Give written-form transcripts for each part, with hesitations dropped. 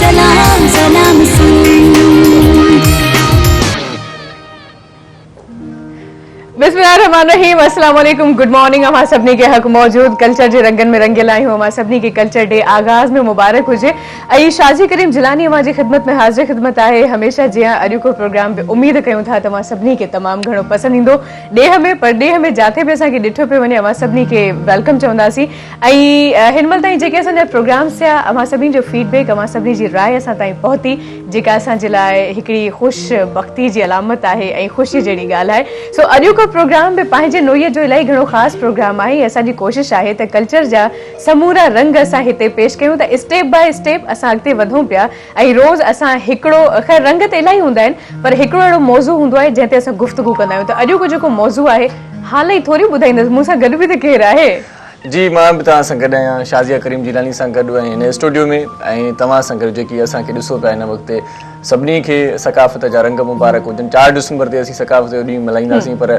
سلام سلام سنڌ. بسم الله الرحمن الرحيم السلام عليڪم گڊ مارننگ اوهان سڀني کي حق موجود ڪلچر جي رنگن ۾ رنگيل آهيون اوهان سڀني کي ڪلچر ڊي آغاز ۾ مبارڪ هجي ۽ شازي ڪريم جيلاني اوهان جي خدمت ۾ حاضر خدمت آهي هميشه جيان اڄوڪو پروگرام به اميد ڪيون ٿا ته اوهان سڀني کي تمام گهڻو پسند ايندو ڏيهه ۾ پرڏيهه ۾ جاٿي به اسان کي ڏٺو پيو وڃي اوهان سڀني کي welcome چونداسين ۽ هن مهل تائين جيڪي اسان جا پروگرامز ٿيا اوهان سڀني جو فيڊ بيڪ اوهان سڀني جي راء اسان تائين پهتي جيڪا اسان جي لاء هڪڙي خوش بختي جي علامت آهي ۽ خوشي جهڙي ڳالهه آهي سو اڄوڪو پروگرام به پنهنجي نوعيت جو الاهي گهڻو خاص پروگرام آهي اسان جي ڪوشش آهي ته ڪلچر جا سمورا رنگ اسان هتي پيش ڪيون ته اسٽيپ باء اسٽيپ اسان اڳتي وڌون پيا ۽ روز اسان هڪڙو خير رنگ ته الاهي هوندا آهن پر هڪڙو اهڙو موضوع هوندو آهي جنهن تي اسان گفتگو ڪندا آهيون ته اڄوڪو جيڪو موضوع آهي حال ئي ٿوري ٻڌائيندس مون سان گڏ به ته ڪير آهي. جي مان به توهان سان گڏ آهيان شازيه ڪريم جيلاني سان گڏ ۽ هن اسٽوڊيو ۾ ۽ توهان سان گڏ جيڪي اسان کي ڏسو پيا هن وقت سڀني کي ثقافت جا رنگ مبارڪ هجن 4 ڊسمبر تي اسين ثقافت جو ڏينهن ملهائينداسين پر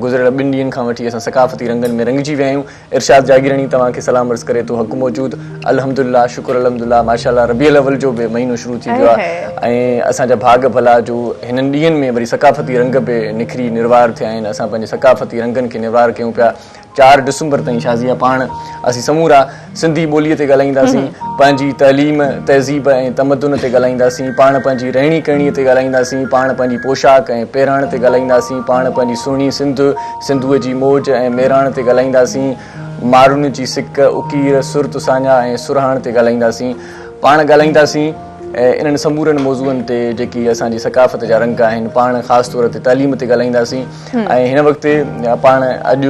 گذريل ٻن ڏينهن کان وٺي اسان ثقافتي رنگن ۾ رنگجي ويا آهيون ارشاد جاگيراڻي توهان کي سلام عرض ڪري ٿو حق موجود الحمدلله شڪر الحمدلله ماشاءالله ربيع الاول جو به مهينو شروع ٿي ويو آهي ۽ اسان جا ڀاڳ ڀلا جو هنن ڏينهن ۾ وري ثقافتي رنگ به نکري نروار ٿيا آهن اسان پنهنجي ثقافتي رنگن کي نروار ڪيون پيا 4 ڊسمبر تائين شازيه پاڻ اسين سمورا سنڌي ٻوليء تي ڳالهائينداسين، پنهنجي تعليم، تهذيب ۽ تمدن تي ڳالهائينداسين، پاڻ پنهنجي رهڻي ڪهڻيء تي ڳالهائينداسين، پاڻ پنهنجي پوشاڪ ۽ پهراڻ تي ڳالهائينداسين، پاڻ پنهنجي سهڻي سنڌ، سنڌوء جي موج ۽ ميراڻ تي ڳالهائينداسين، مارن جي سڪ، اڪير، سرت ساڃاهه ۽ سرهاڻ تي ڳالهائينداسين، پاڻ ڳالهائينداسين انهن سمورن موضوعن تي جيڪي اسان جي ثقافت جا رنگ آهن، پاڻ خاص طور تي تعليم تي ڳالهائينداسين. ۽ هن وقت پاڻ اڄ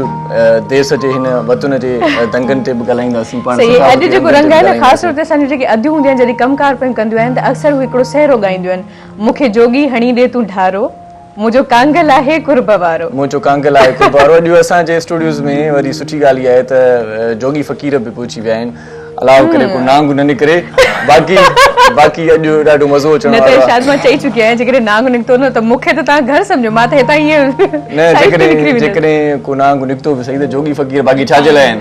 ديس جي هن وطن جي دنگن تي به ڳالهائينداسين پاڻ صحيح اڄ جيڪو رنگ آهي نه خاص طور تي اسان جون جيڪي اديون هونديون آهن جڏهن ڪم ڪار پيون ڪنديون آهن ته اڪثر هو هڪڙو سهرو ڳائينديون آهن مون کي جوڳي هڻي ڏي تون ڍارو منهنجو ڪانگل آهي قرب وارو. منهنجو ڪانگل آهي قرب وارو اڄ اسان جي اسٽوڊيوز ۾ وري سٺي ڳالهه اها آهي ته جوڳي فقير به پهچي ويا آهن الله ڪري ڪو نانگ نه نڪري باقي باقي اڄ ڏاڍو مزو اچڻ نه وارو ته آهي. ارشاد مان چئي چڪي آهيان جيڪڏهن نانگ نڪتو نه ته مون کي ته توهان گهر سمجهو مان ته هتان ائين نه سائيڊ تي نڪري جيڪڏهن ويندس. جيڪڏهن ڪو نانگ نڪتو به صحيح ته جوڳي فقير باقي ڇا جي لاء آهن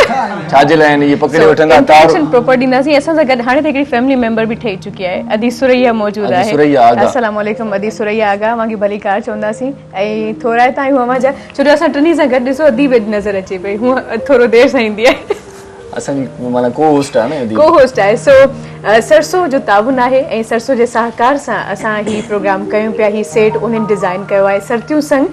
ڇا جي لاء آهن اهي پڪڙي سو وٺندا تار انٽروڊڪشن پراپر ڏينداسين اسان سان گڏ هاڻي ته هڪڙي فيملي ميمبر به ٺهي چڪي آهي ادي ثريا موجود ادي آهي ثريا آغا. السلام عليڪم ادي ثريا آغا اوهان کي ڀليڪار چونداسين ۽ ٿورائتا آهيون اوهان جا ڇو جو اسان ٽنهي سان گڏ ڏسو ادي به اڄ نظر اچي پئي هونء ٿورو دير سان ايندي آهي. اسان جي معنيٰ ڪو هوسٽ آهي نه ادي. ڪو هوسٽ آهي سو سرسو جو تعاون آهي ۽ سرسو جي سهڪار سان اسان هي پروگرام ڪيون پيا هي سيٽ انهن ڊزائن ڪيو آهي سرتيون سنگ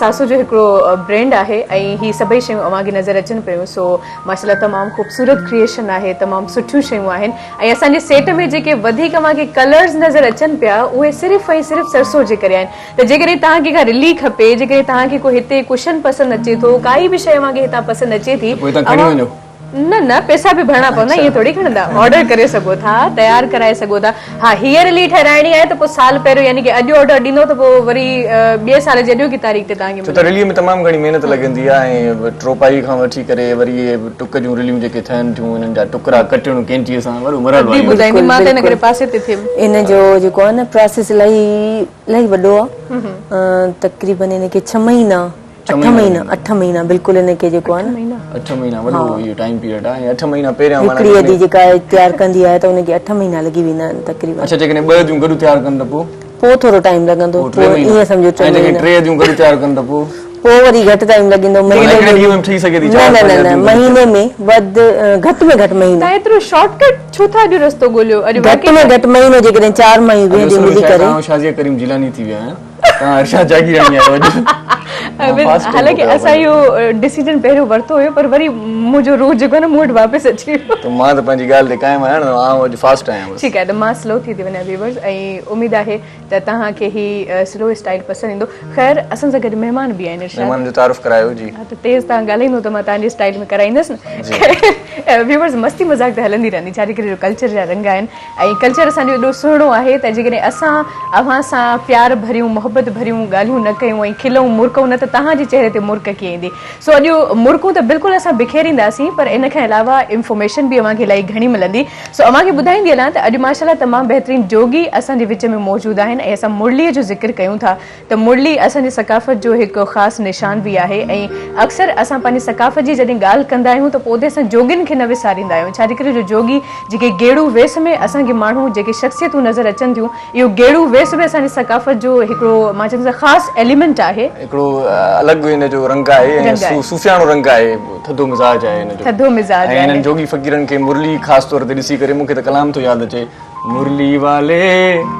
ساسو جو هڪڙو برينڊ آهي ۽ هي سڀئي شيون اوهان کي نظر اچن پيون سو ماشاءالله تمام خوبصورت ڪريئيشن آهي تمام سٺيون شيون آهن ۽ اسان جي سيٽ ۾ جيڪي وڌيڪ اوهان کي ڪلرز نظر اچن پيا اهي صرف ۽ صرف سرسو جي ڪري آهن ته جيڪڏهن توهان کي ڪا رلي کپي، جيڪڏهن توهان کي ڪو هتي ڪشن پسند اچي ٿو، ڪائي به شيء اوهان کي هتان پسند اچي ٿي، ته پوء هتان کڻي اوهان وڃو. نه نه پئسا به ڀرڻا پوندا، ائين ٿوري کڻندا، آرڊر ڪري سگهو ٿا، تيار ڪرائي سگهو ٿا. ها هيء رلي ٺهرائڻي آهي ته پوء سال پهريون يعني ڪي اڄ آرڊر ڏيندو ته پوء وري ٻئي سال جي اڄوڪي تاريخ تي توهان کي ڇو ته ملندو. رليء ۾ تمام گهڻي محنت لڳندي آهي ۽ ٽوپائي کان وٺي ڪري وري اهي ٽڪ جون رليون جيڪي ٺهن ٿيون انهن جا ٽڪرا ڪٽڻ ڪينچيء سان وڏو مرحلو ادي آهي اهو. ٻڌائيندي، بلڪل مان ته ان بلڪل ڪري پاسي تي ٿيم. ان جو جيڪو آهي نه پراسيس الاهي الاهي وڏو آ تقريبن ان کي 6 مهينا 8 مهينا 8 مهينا بلڪل ان کي جيڪو آ نه 8 مهينا وڏو اهو ٽائيم پيريڊ آ ۽ 8 مهينا پهريان معنيٰ هڪڙي ادي جيڪا تيار ڪندي آهي ته ان کي 8 مهينا لڳي ويندا آهن تقريبن. اڇا جيڪڏهن ٻه اديون گڏ تيار ڪن ته پوء؟ پوء ٿورو ٽائيم لڳندو پوء ائين سمجهو 3 ۽ جيڪڏهن مهينا 3 اديون گڏ تيار ڪن ته پوء؟ پوء وري گهٽ ٽائيم لڳندو معنيٰ مهيني هڪڙي ۾ ڏينهن ۾ ٺهي سگهي ٿي نه چار نه پنج نه نه اديون گڏ مهيني ۾ وڌ گهٽ ۾ گهٽ مهينو. تان ايترو شارٽ ڪٽ ڇو ٿا اڄ رستو ڳوليو اڄ گهٽ واقعي ۾ گهٽ مهينو جيڪڏهن چار مايون اڄ ويهنديون اصل ۾ ملي شايد ڪري. آئون شازيه ڪريم جيلاني ٿي ويو آهيان توهان ارشاد جاگيراڻي آهيو اڄ. حالانڪه اسان اهو ڊسيزن پهريون ورتو هيو پر وري منهنجو روح جيڪو آهي نه مون وٽ واپس اچي ويو. ته مان ته پنهنجي ڳالهه تي قائم آهيان نه آئون اڄ فاسٽ آهيان بس. ٺيڪ آهي ته مان سلو ٿي ٿي وڃان ويورز ۽ اميد آهي ته توهان کي هي سلو اسٽائيل پسند ايندو. خير اسان سان گڏ مهمان به آهن ارشاد. مهمان جو تعارف ڪرايو جي. ها ته تيز توهان ڳالهائيندو ته مان توهان جي اسٽائيل ۾ ڪرائيندس نه. خير ويورز مستي مذاق ته هلندي رهندي ڇا جي ڪري جو ڪلچر جا رنگ آهن ۽ ڪلچر اسان جو ايڏو سهڻو آهي ته جيڪڏهن اسان اوهان سان پيار ڀريون محبت ڀريون ڳالهيون نه ڪيون ۽ کلون مرڪون نه ته توهان جي چهري تي مرڪ ڪيئن ايندي. سو اڄ مرڪون ته بلڪل اسان بکيرينداسين پر ان کان علاوه انفارميشن به اوهان کي الائي گهڻي ملندي. سو اوهان کي ٻڌائيندي هلان ته اڄ ماشاءالله تمام بهترين جوڳي اسان جي وچ ۾ موجود آهن ۽ اسان مرليء جو ذڪر ڪيون ٿا ته مرلي اسان جي ثقافت جو هڪ خاص نشان به آهي ۽ اڪثر اسان پنهنجي ثقافت جي جڏهن ڳالهه ڪندا آهيون ته پوء اتي اسان جوڳين کي نه وساريندا آهيون ڇا جي ڪري جو جوڳي جيڪي گيڙو ويس ۾ اسان کي ماڻهو جيڪي شخصيتون نظر اچن ٿيون اهو گيڙو ويس به اسان جي ثقافت جو هڪڙو مان چوندس ته خاص ايليمينٽ آهي. هڪڙو الڳ ان جو رنگ آهي ۽ صوفياڻو رنگ آهي، ٿڌو مزاج آهي ان جو. ٿڌو مزاج آهي. ۽ انهن جوڳي فقيرن کي مرلي خاص طور تي ڏسي ڪري مون کي ته ڪلام ٿو ياد اچي، مرلي والي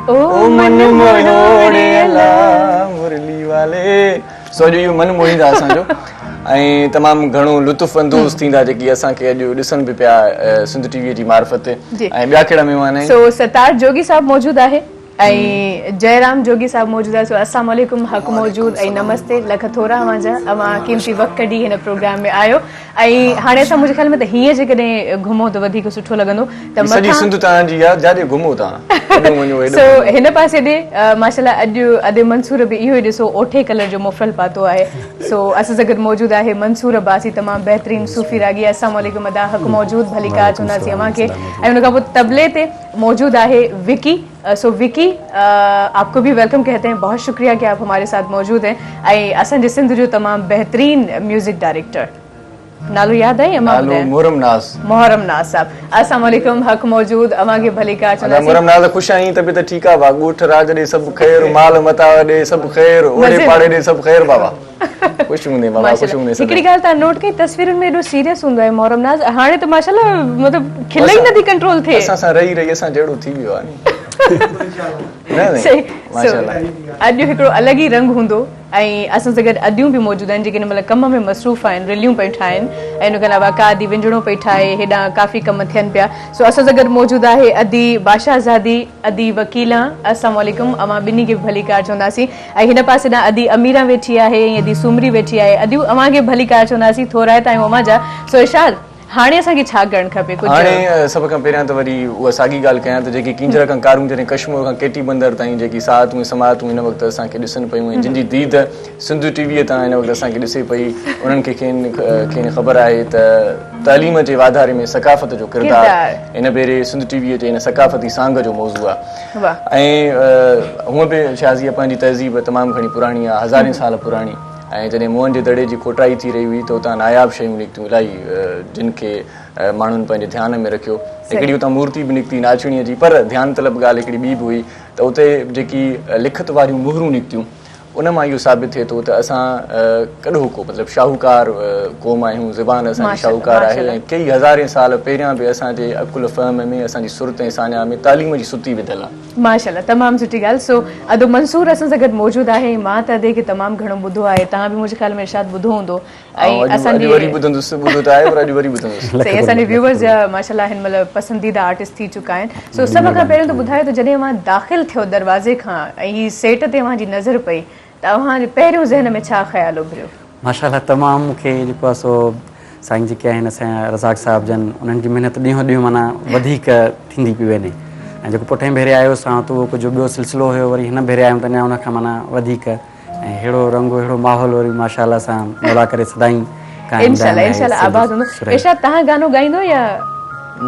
او من موهيوڙي الا مرلي والي. سو اڄ اهو من موهيندا اسان جو ۽ تمام گهڻو لطف اندوز ٿيندا جيڪي اسان کي اڄ ڏسن به پيا سنڌ ٽي وي جي معرفت ۽ ٻيا ڪهڙا مهمان آهن؟ سو ستار جوڳي صاحب موجود آهي ۽ جئي رام جوڳي صاحب موجود آهي. سو السلام عليڪم، حق موجود ۽ نمستي، لک ٿورا اوهان جا، اوهان قيمتي وقت ڪڍي هن پروگرام ۾ آيو. ۽ هاڻي اسان منهنجي خيال ۾ ته هيئن جيڪڏهن گهمو ته وڌيڪ سٺو لڳندو ته هي سڄي سنڌ توهان جي آ جاڏي گهمو توهان هيڏو وڃو هيڏو سو وڃو. هن پاسي ڏي ماشاءالله اڄ ادي منصور به اهو ئي ڏسو اوٺي ڪلر جو مفرل پاتو آهي سو اسان سان گڏ موجود آهي منصور عباسي تمام بهترين صوفي راڳي السلام عليڪم ادا حق موجود ڀليڪار چونداسين اوهان کي ۽ ان کان پوء طبلي تي موجود آهي وڪي سو وڪي آپ کو به ويلڪم کهتي هين بهت شڪريه ڪي آپ هماري ساٿ موجود هين ۽ اسان جي سنڌ جو تمام بهترين ميوزڪ ڊائريڪٽر نالو ياد آهي يا مان نالو ٻڌايان؟ محرم ناز. محرم ناز صاحب السلام عليڪم حق موجود اوهان کي ڀليڪار ادا چونداسين. محرم ناز خوش آهين طبيعت ٺيڪ آ ڀا ڳوٺ راڄ ڏي سڀ خير مال متاع ڏي سڀ خير اوڙي مزي ۾. پاڙي ڏي سڀ خير بابا خوش هوندين بابا خوش ماشاءالله هوندين هڪڙي سدائين. ڳالهه توهان نوٽ ڪئي تصويرن ۾ ايڏو سيريس هوندو آهي محرم ناز هاڻي ته ماشاءالله مطلب کل ئي نٿي ڪنٽرول ٿئي. اسان سان رهي رهي اسان جهڙو ٿي ويو آ ني. نه سائين صحيح سو ماشاءالله. اڄ هڪڙو الڳ ئي رنگ هوندو. ۽ اسان سان گڏ اديون به موجود آهن جيڪي هن مهل ڪم ۾ مصروف آهن رليون پيون ٺاهن ۽ ان کان علاوه ڪا ادي وڃڻو پئي ٺاهي هيڏانهن ڪافي ڪم ٿين پيا سو اسان سان گڏ موجود آهي ادي بادشاهه زادي ادي وڪيلان السلام عليڪم اوهان ٻنهي کي به ڀليڪار چونداسين ۽ هن پاسي ڏانهن ادي اميران ويٺي آهي ۽ ادي سومري ويٺي آهي اديون اوهان کي به ڀليڪار چونداسين ٿورائتا آهيون اوهان جا سو ارشاد هاڻي اسان کي ڇا ڪرڻ کپي؟ ڪجهه. هاڻي سڀ کان پهريان ته وري اها ساڳي ڳالهه ڪيان ته جيڪي ڪينجهر کان ڪارونجهر ۽ ڪشمور کان ڪيٽي بندر تائين جيڪي ساعتون ۽ سماعتون هن وقت اسان کي ڏسن پيون ۽ جن جي ديد سنڌ ٽي ويء تان هن وقت اسان کي ڏسي پئي انهن کي کين کين خبر آهي ته تعليم جي واڌاري ۾ ثقافت جو ڪردار هن ڀيري سنڌ ٽي ويء جي هن ثقافتي سانگ جو موضوع آهي ۽ هونء به شازيه پنهنجي تهذيب تمام گهڻي پراڻي آهي هزارين سال پراڻي. ۽ جڏهن موهن جي دڙي جي کوٽائي ٿي رهي هئي ته اتان ناياب شيون نڪتيون الاهي جن کي ماڻهن پنهنجي ڌيان ۾ رکيو. هڪڙي اتان مورتي به نڪتي ناچڻيء جي پر ڌيان طلب ڳالهه هڪڙي ٻي به هئي ته اتي جيڪي لکت واريون مهرون نڪتيون ان مان اهو ثابت ٿئي ٿو ته اسان ڪڏهوڪو مطلب شاهوڪار قوم آهيون زبان اسان جي شاهوڪار آهي ۽ ڪيئي هزارين سال پهريان به اسان جي عقل فهم ۾ اسان جي سرت ۽ ساڃاهه ۾ تعليم جي ستي وڌل آهي. ماشاءالله تمام سٺي ڳالهه سو ادو منصور اسان سان گڏ موجود آهي ۽ مان ته ادي کي تمام گهڻو ٻڌو آهي توهان به منهنجي خيال ۾ ارشاد ٻڌو هوندو ۽ اسان جي وري ٻڌندس ٻڌو ته آهي پر اڄ وري ٻڌندس صحيح اسان جي ويوورز جا ماشاءالله هن مهل پسنديده آرٽسٽ ٿي چڪا آهن سو سڀ کان پهريون ته ٻڌايو ته جڏهن اوهان داخل ٿيو دروازي کان ۽ هي سيٽ تي اوهان جي نظر پئي ته اوهان جي پهريون ذهن ۾ ڇا خيال اڀريو؟ ماشاءالله تمام مون کي جيڪو آهي سو سائين جيڪي آهن اسان جا رزاق صاحب جن انهن جي محنت ڏينهون ڏينهن معنيٰ وڌيڪ ٿيندي پئي وڃي ۽ جيڪو پٺئين ڀيري آيو سان ته اهو ڪجهه ٻيو سلسلو هيو وري هن ڀيري آيم ته اڃا ان کان معنيٰ وڌيڪ ۽ ههڙو رنگ ههڙو ماحول وري ماشاءالله سان مولا ڪري سدائين قائم انشاء دائم الله رهي انشاء الله آباد هوندو سنڌ ارشاد تهان گانو ڳائيندو يا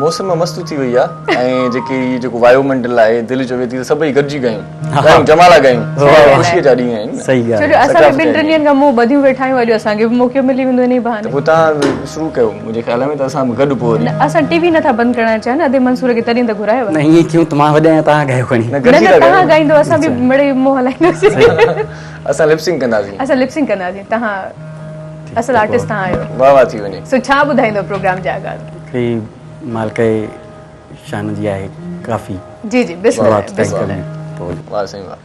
موسم مست ٿي وئي آ ۽ جيڪي هي جيڪو وايو منڊل آهي دل چوي ٿي ته سڀئي گڏجي ڳايون ڳايون جمالا ڳايون خوشي جا ڏينهن آهن نه صحيح ڇو ڳالهه جو اسان به ثقافت ٻن جا ٽن ڏينهن ڏينهن کان منهن ٻڌيون ويٺا آهيون اڄ اسان کي به موقعو ملي ويندو انهي ته بهاني پوء توهان شروع ڪيو منهنجي خيال ۾ ته اسان به گڏ پوء وري نه اسان ٽي وي نٿا بند ڪرڻ چاهيون نه ادي منصور کي تڏهن ته گهرايو نه آهي ائين ڪيون ته مان وڄايان توهان ڳايو کڻي نه نه گڏجي نه ٿا توهان ڳايون ڳائيندو اسان به مڙئي منهن هلائينداسين اسان لپسنگ ڪنداسين اسان لپسنگ ڪنداسين توهان اصل آرٽسٽ توهان آهيو واهه واهه ٿي وڃي سو ڇا ٻڌائيندو پروگرام جي آغاز ۾ هڪڙي مالڪئي شان جي آهي ڪافي. جي جي بسم الله بسم الله. واه سائين واه.